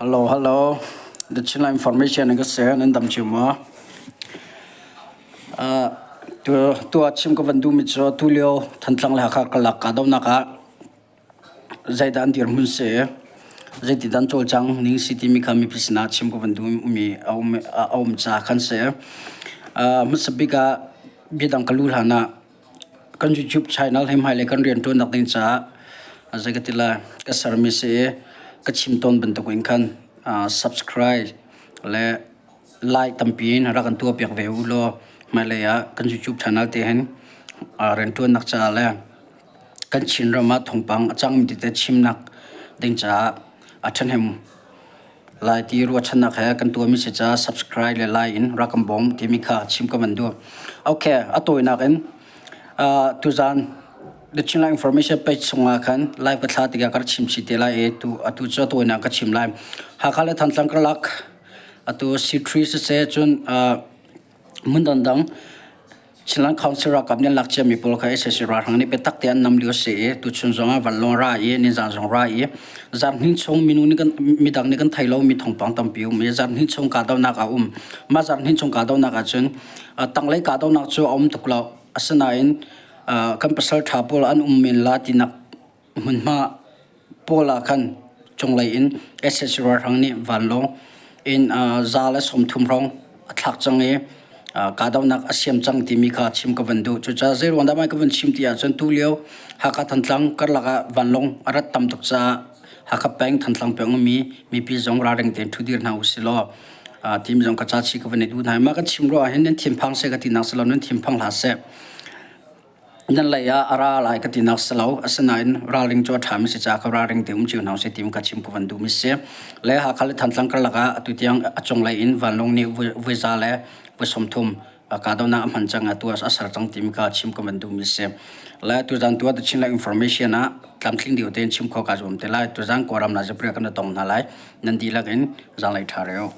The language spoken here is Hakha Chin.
Hello, hello. The Chinland Information in ka si, nan dam cio maw? Uh, tu tu ah chim ka van duhmi cu tulio Thantlang le Hakha karlak kahdohnak ah zeidah an dirhmun si, zeitindah an cawlcang ning si timi kha mipi sinah chim ka van duhmi a um a um caah khan si. Uh, hmasa bik ah biadang ka lu hlan ah Kan YouTube channel hi hmailei kan rianṭuannak ding caah zei ka ti lai, ka sermi si i ka chim tawn bantukin khan subscribe le like tampi in rak kan tuahpiak ve u law hmailei ah kan YouTube channel te hin rianṭuannak caah le kan Chinram ah thawngpang a cangmi tete chimnak ding caah a ṭhahnem Lai ti ruahchannak he kan tuahmi si caah subscribe le like in rak kan bawm timi kha chim ka van duh. Okay, a tawinak in uh, tuzan The Chinland Information page chungah khan live ka thla tikah ka rak chim chih te lai i tu atu cu a tawinak ka chim lai. Hakha le Thantlang karlak atu C3 siseh cun uh, Hmun dangdang Chinland Council ralkap nih an lak ciami pawl kha sac ralhrang nih biatak tein an nam lio a si i tuchun zong ah vanlawng ra i nizaan zong ra i zarhhnih chung minung nih kan midang nih kan thei lomi thawngpang tampi um i zarhhnih chung kahdohnak a um. Mah zarhhnih chung kahdohnak ahcun tanglei kahdohnak cu a um tuk lo. Asinain kan pasal ṭha pawl an um men la tinak hmunhma pawl ah khan cunglei in sac ralhrang nih vanlawng in za le 30 hrawng a thlak cang i kahdohnak a siam cang timi kha chim ka van duh. Cucaah zeiruang dah mai ka van chim ti ahcun tulio Hakha Thantlang karlak ah vanlawng a rat tam tuk caah Hakha peng Thantlang peng ummi mipi zong ralring tein ṭhudir hna usih law timi zong ka ca chih ka van i duh hna. Mah kan chim ruah ahhin nan thinphang seh ka tinak si lo, nan thinphang hlah seh. Nan lei ah a ra lai ka tinak si lo. Asinain ralring cu a ṭhami si caah ka ralring te um cio hna usih ti ka chim ka van duhmi si. Le Hakha le Thantlang karlak ah atu tiang a cunglei in vanlawng nih voi za le voi 30 kahdohnak a hman cang atu a ser cang timi kha chim ka van duhmi si. Le tuzan tu ah The Chinland Information ah tlamtling deuh tein chim khawh kaa zuam te lai. Tuzan Kawlram Nazipria kan tong hna lai. Nan dihlak in zaanglei ṭha reu.